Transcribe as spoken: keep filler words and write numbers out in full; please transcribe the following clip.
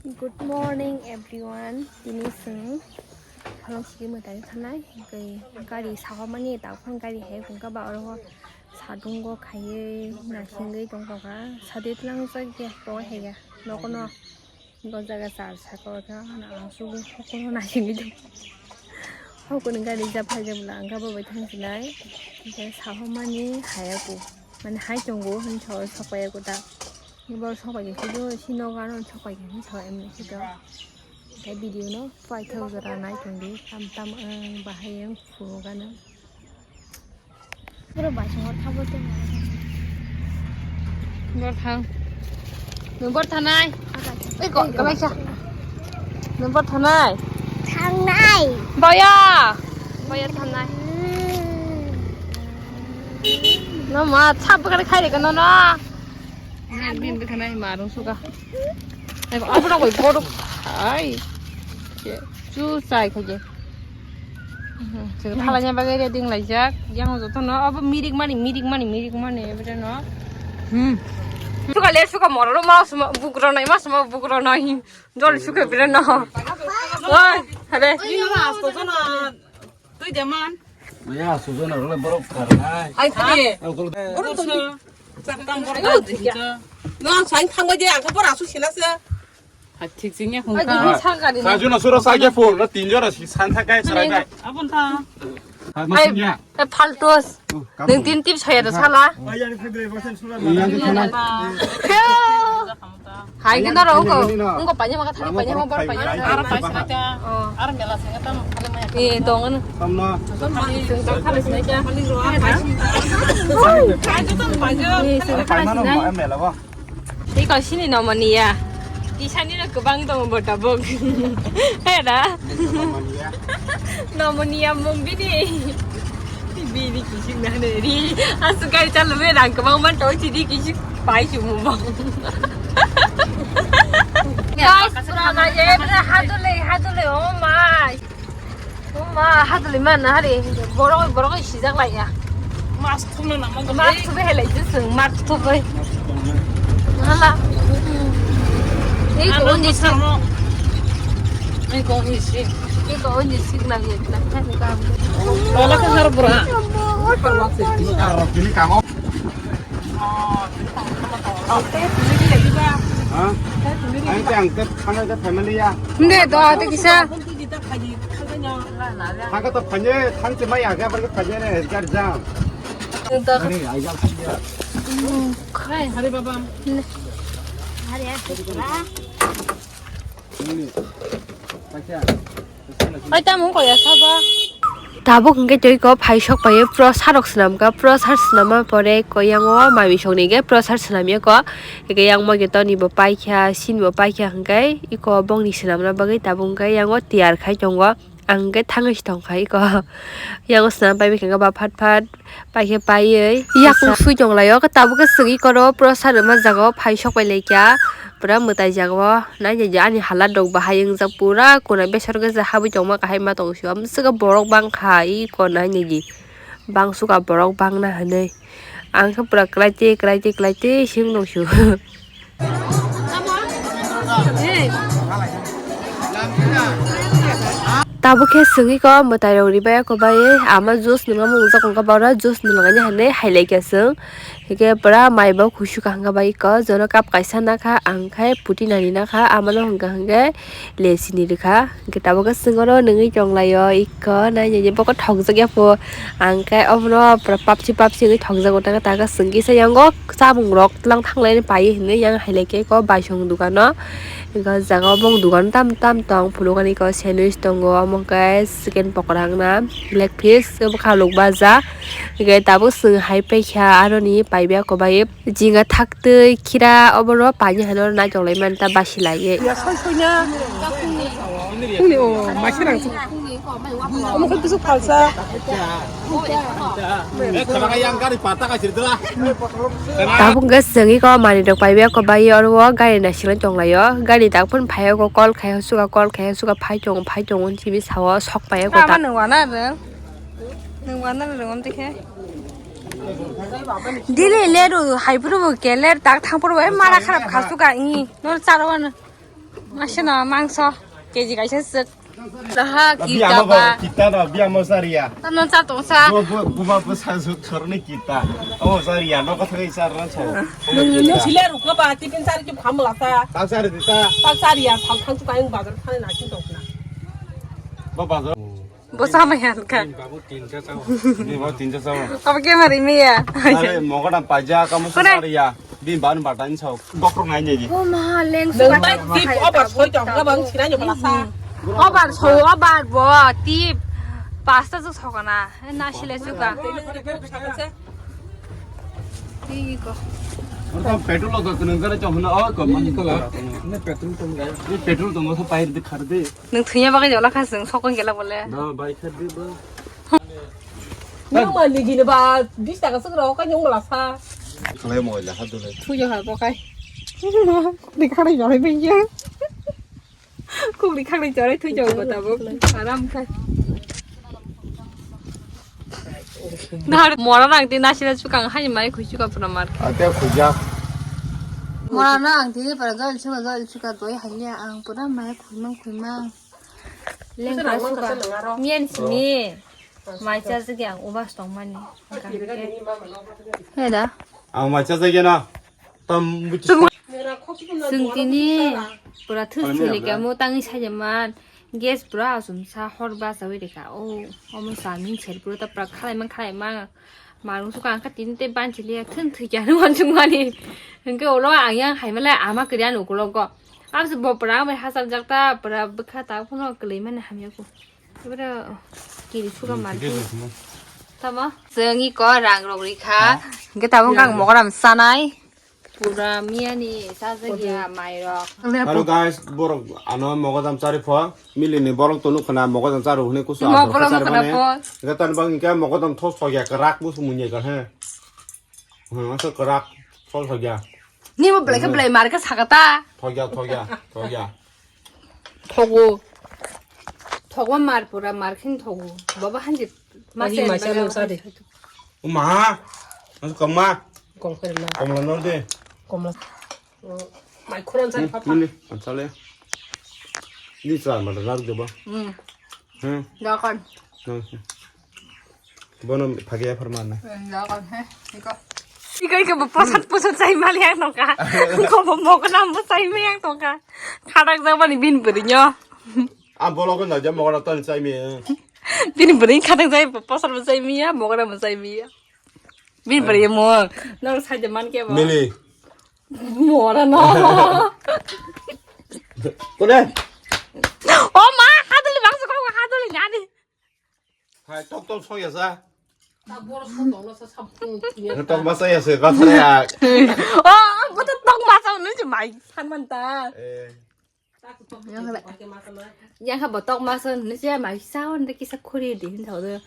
Good morning everyone. Tini chwng phalong sigi mwtai thanai, hwnkhe gari sahormani, takhon gari hai hwnkha ba oro sadungo khaiwi nasingwi tongkha, sadwi tlangjak ya tongwi haiya nokono. Bo jaga char saka o ta hwnna ang sugo hokono nasingwi tong. Hokoni gari ja phaijak bwla ang gabo bai thang sinai. Hwnkhe sahormani haiya ku. Mane hai tongo hwn sa o sokpaiya ku ta. Bo sokpaikhe sidi si nogo ano sokpaikhe hwn sa o emni sidi. Tei video no paithak jora nai tongdi tam tam ang bahai ang phuru gana. Boro bai songor thabo tongma. Bor thang. Nung bor thanai. Oi ko kamai sa. Nung bor thanai. Thangnai. Boya. Boya thanai. No ma thap kare khai de no no. Din de thanai ma rung suka. Ai abro koi bor. Ai. Chu chai khaje. Chwng thalanya bagwi ready wnglaijak. Yang jotono abo mirik mani, mirik mani, mirik mani, ebiteno. Hmm. Suka le, suka mororo ma suma, bukro nai, ma suma, bukro nai. Jol suka bire no. Oi, hade. Oi, mama, asto jona. Tui jaman. Maya, asto jona, role borok karnai. Ai, tui. Au, kol. Borok tui. Saktam borok. No, sain thangbai de, angka bor asu sinase. Thik sing ya khung ka. Sajuna sura sa ke phone na tin jora si san tha kai chara kai. Abon tha. Ha, ma sing ya. Ai, faltus. Nung tin tip saya da sala. Yang ke sana. Hai ke naro ko. Ungko panya maka thani panya mo bor panya. Ara pai sina ta. Ara mela sing ta mo khale maya. Eh, tongan. Tamna. Sing ta khale sina ta. Khale ro. Hai jo ta panya. Eh, sing ta khale sina. Mela ba. Tei kausini nomoni ya. Tisani no kwbang tongo bo tabuk. Hera. Nomoni ya mung bini. Bini kising na ne ri. Asu gai chalu me rang kwbang man to chidi kising pai chu mu bang. Guys, pura ma ye, pura hadule, hadule, oh my. Oh ma, haduli man na hari. Borok, borok sijak lai ya. Mas thumna nama gam. Mas thumna helai je sung, mas thumna. Hala. Ei ko undi sik. Ei ko undi sik. Ei ko undi sik na ye na. Wala ka har bura. Arok ini kamu. Ha? Ang te, ang te, ang te family ya. Nde, do, ate kisa. Thangkhe to phanye, thangche mai aga, bar phanye ne, gar jam. Are, ai jam phanye. Hai, hari baba. Hari, hari. Ini. Pacha. Ai, tamo koi ya saba. Tabuk hwnkhe twi ko phai sok pai pro sarok swnam ka, pro sar swnam ma pore ko yang o mami sok ni ge pro sar swnam ya ko. Eke yang mo ge to ni bo pai kha, sin bo pai kha hwnkhe iko bong ni swnam na bagwi tabuk hwnkhe yang o tiyar khai tongo. Ang khe thangwi si tong kha iko. Yang o swnam pai bikha ba phat phat pai khe paiwi yakung sui tong lai o. Tabuk khe swgwi koro pro sar ma jaga o phai sok pai lai kha. Pura mwtai jaga o nai nai ani halat rok bahai wngjak pura kuna besor khe habwi tongma kahai ma tong sio. Amswk borok bang kha iko nai nai di. Bang suka borok bang na hinwi. Ang khe pura kwlai twi, kwlai twi, kwlai twi sing nung sio. Tabuk khe swngwi ko mwtai rok ribai ko bai ama juice nungma mung jak wngkha, boro juice nunglaini hinwi hai lai khe swng. Hwnkhe pura mai bo kusu kaham khe bai ko jono cup kaisa nakha, ang khai puti nani nakha, amano hwnkha hwnkhe le sini rwkha. Hwnkhe tabuk khe swng oro nungwi tong lai o, iko nai nai bo khe thokjak ya pho. Ang khe obono pura papsi papsi wngwi thokjago, taka taka swng kisa yango chamung rok tlang thanglai pai hinwi yang hai lai khe ko baisong dukano. Iko jaga o bong dukan tam tam tong, phulukani ko sandwich tongo, omo khe chicken pokora wngna, leg piece, abo khaluk baja. Hwnkhe tabuk swng hai paikha aroni paibai ko bai. Jinga thaktwi khira oborok paini hano naitonglaimani ta basilaiwi. Phungni o maisirang. Omo khe bwswk phalsa. Tabuk hwnkhe chwngwi ko manwi rok paibai ko bai oro o gari naisingwi tonglaio. Gari tak phano phai o, call khai o suka, call khai o suka, phai tongo, phai tongo hwnwi simi sao, sok pai o ta. Nwng wana rwng. Nwng wana rwng omtwi khe. Dili leru hai phuru bo keler tak thang phuru bo mara kharap kha suka i nor charo ano. Masino mangso K G kaisa suk. Daha kita ba. Kita da biya mo sariya. Tano cha tong sa. Bo bo bo ba bo sa suk sorni kita. Oh sariya no kotha kai sar ran so. Nung nung sile rukna ba tipin sari ki pham la sa. Ta sari ta. Ta sariya pham pham tu kain bazar thani na kin tong na. Bo bazar. Bo sama ya ka. Ni bo tinta sama. Abo ke mari me ya. Are moga dam paja kamu sariya. Din ban batan sao. Bokrok nai ni. Oh ma leng suka. Nang bai tip obar soi tong ka bang sinai ni bala sa. Obar so obar bo tip pasta so sokana. Na sile suka. Tiko. Petrol lo ka nang jara chong na o ko man ko la. Ne petrol tong ga. Ni petrol tong so pair de khar de. Nang thunya bagai jola khas nang sokon gela bole. Na bai khar de ba. Nang ma ni gini ba bis taka suk ro ka nyong bala sa. Khalai mo la ha dole. Thuyo ha ko kai. Ni khare jole be ya. Kukri khakri chore thui chok bo tabuk. Aram khai. Nahar mora nang ti nasira chukang hai mai khui chuka pura mar. Ate khujak. Mora nang ti para jol chuka jol chuka doi hanya ang pura mai khui mang khui mang. Leng ka chuka. Mian sini. Mai cha jagi ang ubas tong mani. Heda. Ang mai cha jagi na. Tam buchi. Chwng tini pura thwk thwk lekha mo tangwi sajaman. Gas pura asum sa hor bachawi rekha. O omo samin ser pura ta pura khalai man khalai man. Marung suka angkha tini tei banchi liya thwng thwikya no wansuk mani. Hwnkhe ulo ang yang hai malai ama kwrwi ani ukulogo. Abse bo pura ang bai hachal jak ta pura bwkha ta phano kwlwi mani hamya ko. Pura kiri suka mani. Tamo? Chwng iko rang rok rikha. Hwnkhe tabuk ang mogoram sanai. Pura miyani sajagya mairok. Hello guys, borok ano mogodam chari pho. Milini borok to nukho na mogodam charo hwnwi kusu aswk borok chari nukho na mani. Pho. Ga tan bang hwnkhe mogodam thos thokya kwrak busu munya ga he. Hmm, aswk kwrak thos thokya. Ni bo belai khe belai mar khe sakata. Thokya, thokya, thokya. Thogo. Thokma mar pura mar khin thogo. Baba hanji masa masa nung sadi. Uma. Mas koma. Kong kere na. Komla nor de. Komla. Mai khoran sari papa. Mili, ansale. Ni sar ma rak de ba. Hmm. Hmm. Dakan. Hmm. Bono phage ya pharman na. Dakan he. Iko. Iko iko bo posat posat sai mali yang tongka. Ko bo mokna mo sai me yang tongka. Khadak jabani bin berinyo. A bolo ko na jam mokna ton sai me. Bini bwrwi khatang jai, posor bo jai miya, mogra bo jai miya. Bini bwrwi mo, nor saide man ke bo. Mili. Mora no. Kone? O ma, haduli bangsa ko haduli nani. Hai, tok tok soya sa. Tok masa ya se, kata ya. O, boto tok masa nu jumai, san man ta. Eh. Yang kha botok masa ni se mai sa on de kisa khuri di hin thau de.